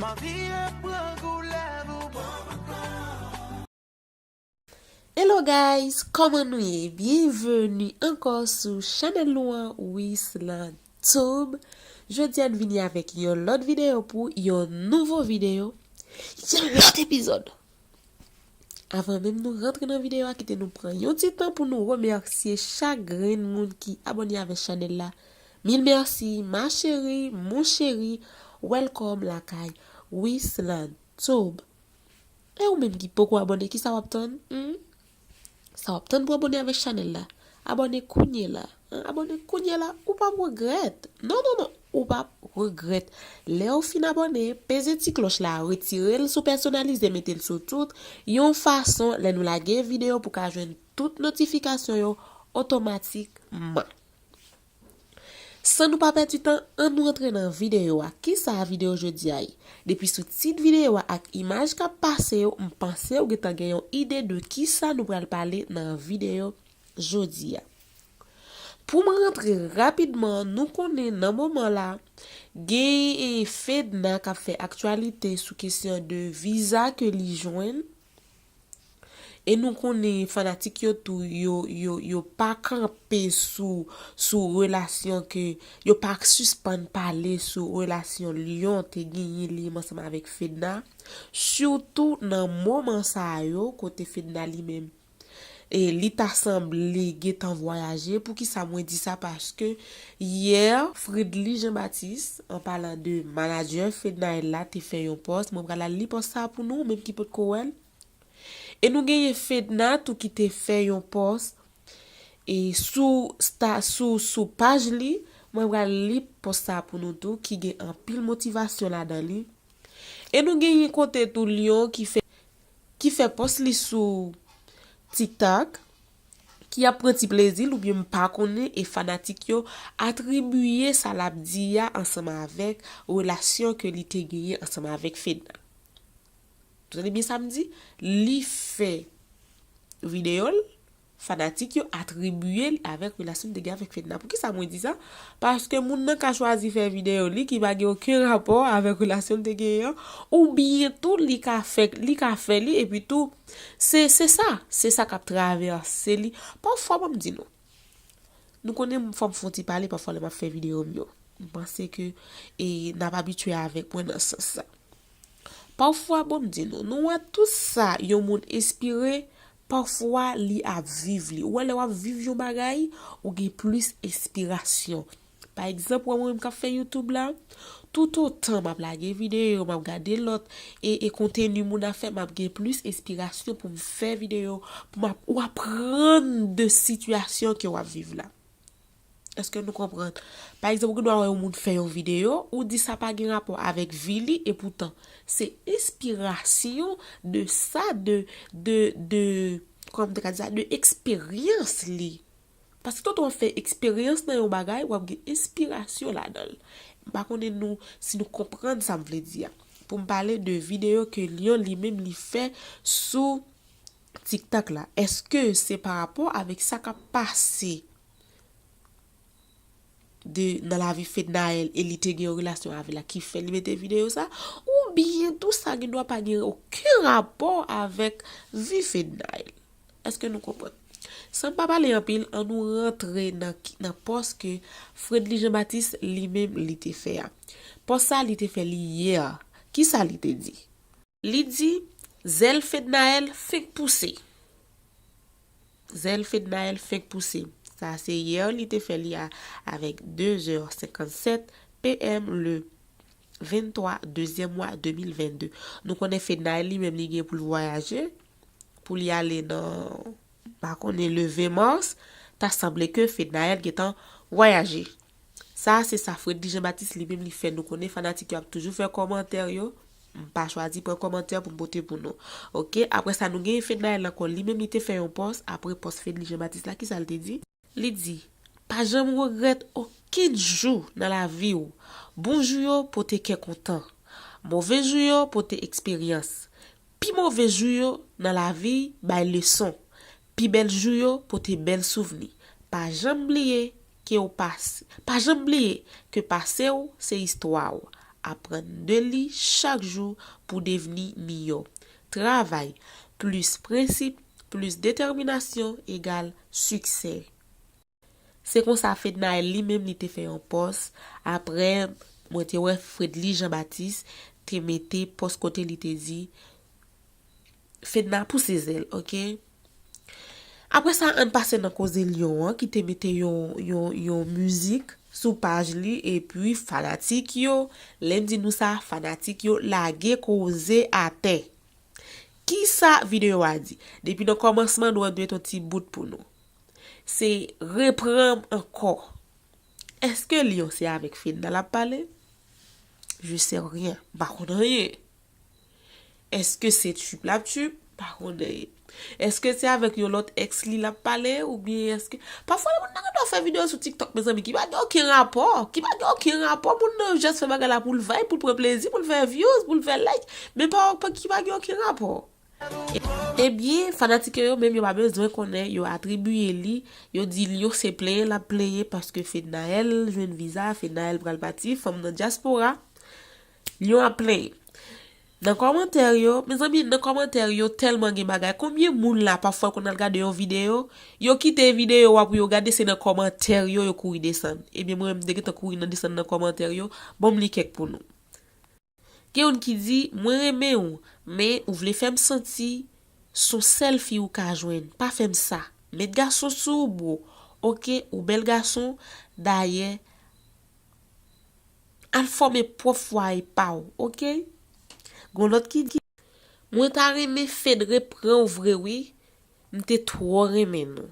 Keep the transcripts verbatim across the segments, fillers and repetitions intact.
Manvi pran koulè pou bon. Hello guys, kòman nou ye? Byenveni ankò sou chanèl nou an, Wislan Tube. Jodi a n vini avèk yon lòt videyo pou yon nouvo videyo, yon lòt epizòd. Avan menm nou rantre nan videyo a, kite nou pran yon ti tan pou nou remèsye chak grenn moun ki abòne avèk chanèl la. Mil mèsi, ma chérie, mon chéri, welcome lakay Wislan Tube. E ou menm ki poko abòne, kisa w ap tann? Hmm? Sa w ap tann pou abòne avèk chanèl la? Abòne kounye la. Hein? Abòne kounye la, ou p ap regrèt. Non, non, non, ou p ap regrèt. Lè w fin abòne, peze ti klòch la, retire l sou pèsonalize, mete l sou tout, yon fason, lè nou lage videyo, pou ka jwenn tout notifikasyon yo otomatikman. San nou pa pèdi tan, ann nou antre nan videyo a. Kisa videyo jodi a ye? Depi sou tit videyo a ak imaj k ap pase yo, m panse w gentan gen yon ide de kisa nou pral pale nan videyo jodi a. Pou m rantre rapidman, nou konnen nan moman la, gen, e, Fedna k ap fè aktyalite sou kesyon de viza ke li jwenn. E nou konnen fanatik yo tou, yo, yo, yo pa kanpe sou, sou relasyon ke, yo pa sispann pale sou relasyon Lion te genyen li menm ansanm avèk Fedna. Sitou nan moman sa yo, kote Fedna li menm, e li ta sanble gentan vwayaje. Poukisa mwen di sa? Paske yè, Fredly Jean Baptiste, an palan de manadjè Fednaelle la, te fè yon pòs. Mwen pral al li pòs sa pou nou, menm ki potko wè l. E nou genyen Fedna tou ki te fè yon pòs, e sou sta-, sou, sou paj li, mwen pral li pòs sa pou nou tou, ki gen anpil motivasyon ladan li. E nou genyen kote tou Lion ki fè, ki fè pòs li sou TikTok, ki ap pran ti plezi l oubyen m pa konnen, e fanatik yo atribiye sa l ap di a ansanm avèk relasyon ke li te genyen ansanm avèk Fedna. Tande byen sa m di, li fè videyo l, fanatik yo atribiye l avèk relasyon l te gen avèk Fedna. Poukisa mwen di sa? Paske moun nan ka chwazi fè videyo li ki pa gen okenn rapò avèk relasyon l te genyen an, oubyen tou li ka fè, li ka fè li, epi tou, se, se sa, se sa k ap travèse li. Pafwa, ban m di nou, nou konnen fò m fè yon ti pale pafwa lè m ap fè videyo m yo. M panse ke, e, n ap abitye avèk mwen nan sans sa. Pafwa, bon, m di nou, nou wè tout sa yon moun espere, pafwa li ap viv li. Ou wè lè w ap viv yon bagay, ou gen plis espirasyon. Pa egzanp, ou wè mwen menm k ap fè YouTube la, toutotan m ap lage videyo, m ap gade lòt e, e konteni moun ap fè, m ap gen plis espirasyon pou m fè videyo, pou m ap, ou aprann de sitiyasyon ke w ap viv la. Èske nou konprann? Pa egzanp, ou gen dwa wè yon moun fè yon videyo, ou di sa pa gen rapò avèk vi li, epoutan, se enspirasyon de sa, de, de, de, kòman m te ka di sa, de eksperyans li. Paske toutan w ap fè eksperyans nan yon bagay, w ap gen enspirasyon ladan l. M pa konnen nou, si nou konprann sa m vle di a. Pou m pale de videyo ke Lion li menm li fè sou TikTok la. Èske se pa rapò avèk sa k ap pase de, nan lavi Fednaelle e li te gen yon relasyon avè l la ki fè li mete videyo sa? Oubyen tou sa gen dwa pa gen okenn rapò avèk vi Fednaelle? Èske nou konprann? San m pa pale anpil, ann nou rantre nan ki, nan pòs ke Fredly Jean Baptiste li menm li te fè a. Pòs sa li te fè li yè. Kisa li te di? Li di, zèl Fednaelle fenk pouse. Zèl Fednaelle fenk pouse. Sa se yè li te fè li a, avèk de zè senkannsèt PM le venntwa dezyèm mwa de mil vennde. Nou konnen Fednaelle li menm li gen pou l vwayaje, pou li ale nan, m pa konnen, le ven mas, ta sanble ke Fednaelle gentan vwayaje. Sa se sa Fredly Jean Baptiste li menm li fè. Nou konnen fanatik yo ap toujou fè kòmantè yo. M pa chwazi pran kòmantè pou m pote pou nou. Oke, apre sa nou gen Fednaelle ankò, li menm li te fè yon pòs apre pòs Fredly Jean Baptiste la, kisa l te di? Li di, pa janm regrèt okenn jou nan lavi w. Bon jou yo pote kè kontan. Move jou yo pote eksperyans. Pi move jou yo nan lavi bay leson. Pi bèl jou yo pote bèl souvni. Pa janm bliye ke w pase. Pa janm bliye ke pase w se istwa w. Aprann de li chak jou pou devni miyò. Travay, plis prensip, plis detèminasyon egal siksè. Se konsa Fednaelle li menm li te fè yon pòs. Apre, mwen te wè Fredly Jean Baptiste te mete pòs kote li te di Fedna pouse zèl, oke? Apre sa, ann pase nan koze Lyon an ki te mete yon, yon, yon mizik sou paj li epi fanatik yo, lè m di nou sa, fanatik yo lage koze atè. Kisa videyo a di? Depi nan kòmansman, nou dwe yon ti bout pou nou. Se reprann ankò. Èske Lyon se avèk Fedna l ap pale? Je sais rien. M pa konn anyen. Èske se trip l ap trip? Pa konn anyen. Èske se avèk yon lòt ex li l ap pale? Oubyen èske... Pafwa, moun nan gen dwa fè videyo sou TikTok, mezanmi, ki pa gen okenn rapò. Ki pa gen okenn rapò. Moun nan jis fè bagay la pou l vibe, pou l pran plezi, pou l fè views, pou l fè like. Men pa, pa, ki pa gen okenn rapò. Ebyen, fanatik yo, yo menm, yo pa bezwen konnen, yo atribiye li, yo di Lyon se plenyen l ap plenyen paske Fednaelle jwenn viza, Fednaelle pral pati, fanm nan dyaspora, Lyon ap plenyen. Nan kòmantè yo, mezanmi, nan kòmantè yo tèlman gen bagay. Konbyen moun la, pafwa, konn al gade yon videyo, yo kite videyo a pou yo gade, se nan kòmantè yo, yo kouri desann? Ebyen, mwen menm, m te gentan kouri nan desann nan kòmantè yo, ban m li kèk pou nou. Gen youn ki di, mwen renmen w, men ou vle fè m santi s on sèl fi ou ka jwenn. Pa fè m sa. Met gason sou ou, bro. Oke, ou bèl gason. Dayè, al fòme pwòp fwaye pa w, oke? Gon lòt ki di, mwen ta renmen Fed reprann w vre wi. M te twò renmen nou.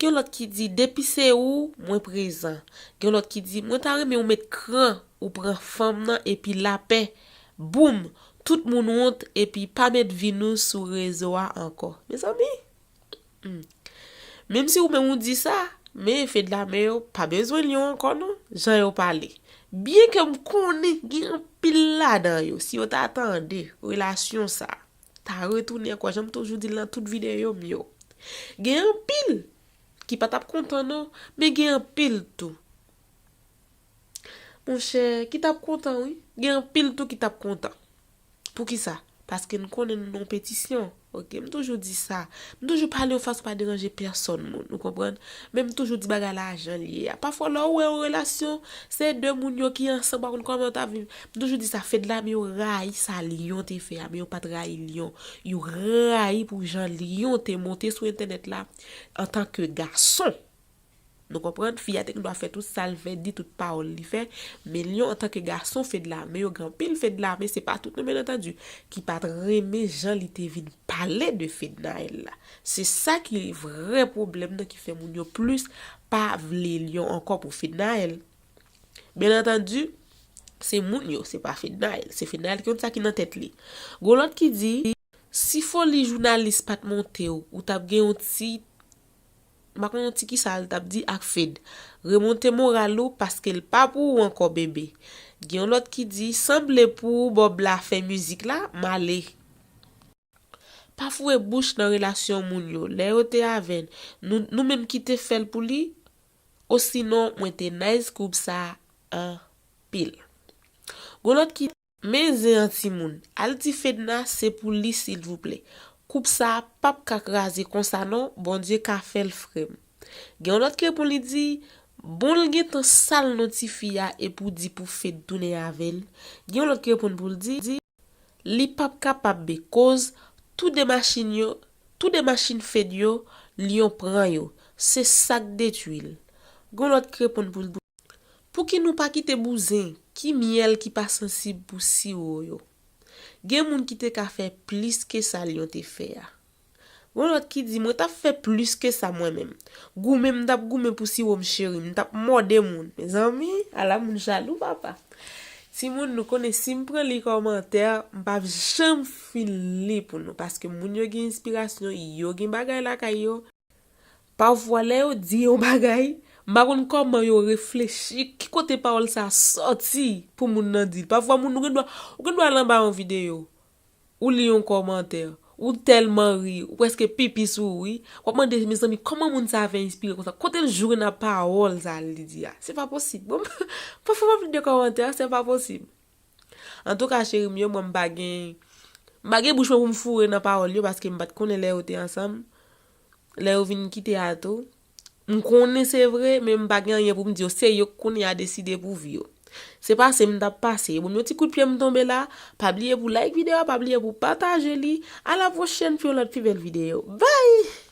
Gen lòt ki di, depi se ou, mwen prezan. Gen lòt ki di, mwen ta renmen ou met kran, ou pran fanm nan epi lapè. Boum! Tout moun wont epi pa met vi nou sou rezo a ankò. Mezanmi! Hmm. Menm si ou menm ou di sa, men Fednaelle yo pa bezwen Lyon ankò non, jan yo pale. Byen ke m konnen gen anpil ladan yo, si yo ta tande relasyon sa, ta retounen ankò, jan m toujou di l nan tout videyo m yo. Gen anpil ki pa t ap kontan non, men gen anpil tou. Monchè, ki t ap kontan, wi. Gen anpil tou ki t ap kontan. Poukisa? Paske n konnen nou nan yon petisyon. Oke, m toujou di sa. M toujou pale yon fason pa deranje pèsòn moun, ou konprann? Men m toujou di bagay la jan l ye a. Pafwa, lè w wè yon relasyon, se de moun yo ki ansanm, pa konn kòman yo t ap viv. M toujou di sa, Fednaelle yo rayi sa Lyon te fè a, men yo pa t rayi Lyon. Yo rayi pou jan Lyon te monte sou entènèt la antanke gason. Nou konprann? Fi a te gen dwa fè tout sa l vle, di tout pawòl li fè, men Lyon antanke gason, Fednaelle, men yo gen anpil Fednaelle, men se pa tout non, byen antandi, ki pa t renmen jan li te vin pale de Fednaelle la. Se sa ki vrè pwoblèm nan ki fè moun yo plis pa vle Lyon ankò pou Fednaelle. Byen antandi, se moun yo, se pa Fednaelle. Se Fednaelle ki konn sa ki nan tèt li. Gon lòt ki di, si foli jounalis pa t monte w, ou t ap gen yon ti M pa konn yon ti kisa l t ap di ak Fed. Remonte moral ou paske l pa pou ou ankò, bebe. Gen yon lòt ki di, sanble pou ou Bob la fè mizik la, m ale. Pa foure bouch nan relasyon moun yo. Lè yo te avè n, nou, nou menm ki te fè l pou li, osinon mwen te nice koup sa anpil. Gon lòt ki Men zen an timoun, al di Fedna se pou li silvouplè. Koup sa p ap ka kraze konsa non, Bondye ka fè l frè m. Gen yon lòt ki reponn li di, bon l gentan sal non tifi a epi w di pou Fed tounen avè l. Gen yon lòt ki reponn pou l di, li p ap kapab because tou de machin yo, tou de machin Fed yo, Lyon pran yo. Se sa k detwi l. Gen yon lòt ki reponn pou l di, Pouki nou pa kite bouzen, ki myèl ki pa sansib pou siwo yo? Gen moun ki te ka fè plis ke sa Lyon te fè a. Gon lòt ki di, mwen t ap fè plis ke sa mwen menm. Goumen m t ap goumen pou siwo m cheri, m t ap mòde moun. Mezanmi, ala moun jalou papa. Timoun, nou konnen si m pran li kòmantè, m p ap janm fin li pou nou, paske moun yo gen enspirasyon, yo gen bagay lakay yo. Pafwa, lè yo di yon bagay, m pa konn kòman yo reflechi, ki kote pawòl sa sòti pou moun nan di l. Pafwa, moun, ou gen dwa, ou gen dwa al anba yon videyo, ou li yon kòmantè, ou tèlman ri, ou prèske pipi sou ou, wi. W ap mande, mezanmi, kòman moun sa fè enspire konsa? Kote l jwenn a pawòl sa li di a? Se pa posib. Bon, pafwa, m ap li de kòmantè, se pa posib. Antouka, cheri m yo, mwen m pa gen, m pa gen bouch mwen pou m foure nan pawòl yo, paske m pa t konnen lè yo te ansanm, lè yo vin kite a tou. M konnen se vre, men m pa gen anyen pou m di yo. Se yo k kounye a deside pou vi yo. Se pase m t ap pase. Bon, yon ti kout pye m tonbe la. Pa bliye pou like videyo a, pa bliye pou pataje li. A la pwochèn pou yon lòt pi bèl videyo. Bye!